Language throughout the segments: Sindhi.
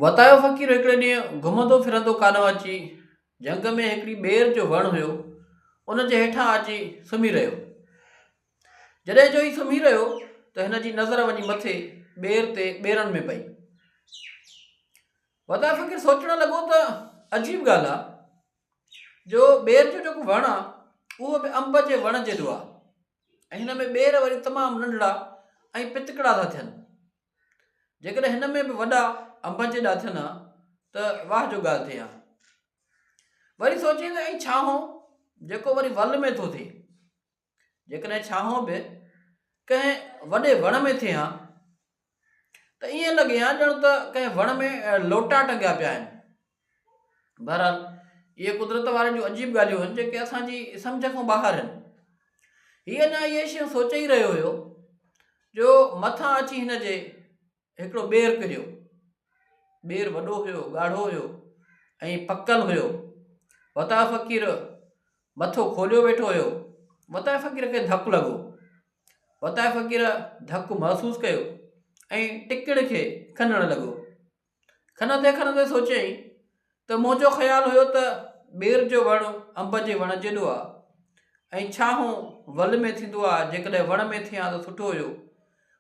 وتايو فقير هڪڙي ڏينهن گهمندو ڦرندو ڪانو اچي جهنگ ۾ هڪڙي ٻير جو وڻ هيو، ان جي هيٺان اچي سمهي رهيو. جڏهن جو هي سمهي رهيو ته هن جي نظر وڃي مٿي ٻير تي ٻيرن ۾ پئي. وتايو فقير سوچڻ لڳو ته عجيب ڳالهه آ جو ٻير جو جيڪو وڻ آ اهو به انب جي وڻ جيڏو آ ۽ هن ۾ ٻير وري تمام ننڍڙا ۽ پتڪڙا ٿا ٿين. جيڪڏهن هن ۾ به وڏا انب جيڏا ٿين ها ته واهه جو ڳالهه ٿئي ها. وري سوچيائين ته ۽ ڇانهو جيڪو وري ول ۾ ٿو ٿئي، جيڪڏهن ڇانهو به ڪنهن وڏي وڻ ۾ ٿئي ها ته ائين لڳي ها ڄڻ ته ڪنهن وڻ ۾ لوٽا ٽنگيا پيا آهن. بهرحال اهي قدرت وارن جون عجيب ڳالهيون آهن جيڪي اسان جي سمجهه کان ٻاهر آهن. هي اڃا اهي شيون سوچي ئي رهيو هيو جو مٿان اچي هن جي هڪڙو ٻير ڪريو. ٻير وڏو هيو، ڳاڙهو هيو ۽ پڪل هيو. وتاء فقير مٿو کوليو ويٺو هيو. وتاء فقير کي ڌڪ لڳو. وتاء فقير ڌڪ محسوس ڪيو ۽ ٽڪڙ کي کنڻ لڳو. کنندي کنندي سوچيائين ته منهنجو خيال هيو ته ٻير جو وڻ انب جي وڻ جيڏو آ ۽ ڇانهون ول ۾ ٿيندو آ، جيڪڏهن وڻ ۾ ٿئي ها ته سٺو هيو.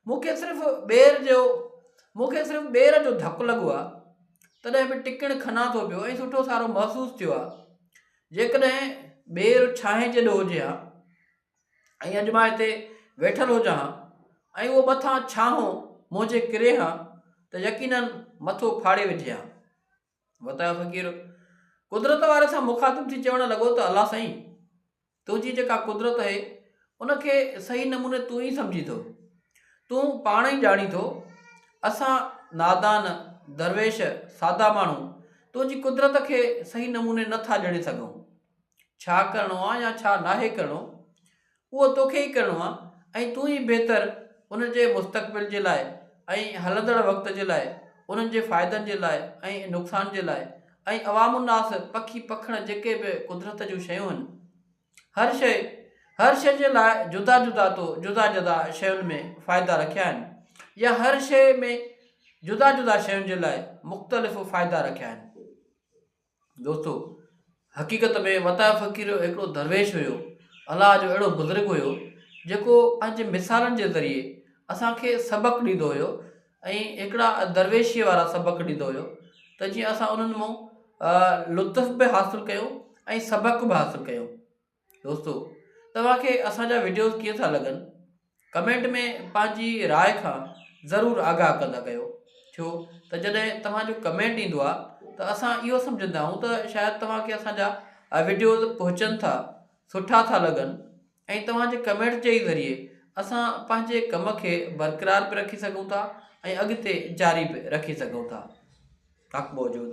مون کي صرف ٻير جو مون کي صرف ٻير جو ڌڪ لڳو آ، تڏهن به ٽڪڻ کنان ٿو پيو ۽ سٺو سارو محسوس ٿيو آ. جيڪڏهن ٻير ڇانهين جيڏو هجي ها. ۽ اڄ مان هتي ويٺل هجان ها ۽ اهو مٿان ڇانهو منهنجي ڪري ها ته يقيناً مٿو ڦاڙي وجهي ها. وتايو فقير قدرت واري سان مخاطب ٿي چوڻ لڳو ته الله سائين تنهنجي جيڪا قدرت اهي ان کي صحيح نموني تون ئي سمجهين ٿو. تون پاڻ ئي ڄاڻين ٿو. اسان نادان، درويش، سادا ماڻهو تنهنجي قدرت کي صحيح نموني نه ٿا ڄاڻي سگهون. ڇا ڪرڻو آ يا ڇا ناهي ڪرڻو، اهو توکي ئي ڪرڻو آ ۽ تون ئي بهتر ان جي مستقبل جي لاء ۽ هلندڙ وقت جي لاء، انهن جي فائدن جي لاء ۽ نقصان جي لاء ۽ عوام الناس، پکي پکڻ جيڪي به قدرت جون شيون هن، هر شيء، هر شيء جي لاء جدا جدا تو جدا جدا شين ۾ فائدا رکيا آهن يا هر شيء ۾ جدا جدا شين جي لاء مختلف فائدا رکيا آهن. دوستو! حقيقت ۾ وتايو فقير هڪڙو درويش هيو، الله جو اهڙو بزرگ هيو، جيڪو پنهنجي مثالن جي ذريعي اسان کي سبق ڏيندو هيو ۽ هڪڙا درويشيء وارا سبق ڏيندو هيو ته جيئن اسان انهن مان لطف به حاصل ڪيون ۽ سبق به حاصل ڪيون. دوستو توهان کي اسان جا وڊيوز ڪيئن ٿا لڳن ڪمينٽ ۾ پنهنجي راء کان ضرور آگاهه ڪندا ڪيو ڇو ته جڏهن توهان جو ڪمينٽ ايندو آهي ته اسان اهو سمجهندا آهيون ته شايد توهان کي اسان جا وڊيوز پهچن ٿا سٺا ٿا لڳن ۽ توهان جي ڪمينٽ جي ئي ذريعي اسان پنهنجي ڪم کي برقرار به رکي سگهون ٿا ۽ اڳتي جاري به رکي سگهون ٿا. حق موجود.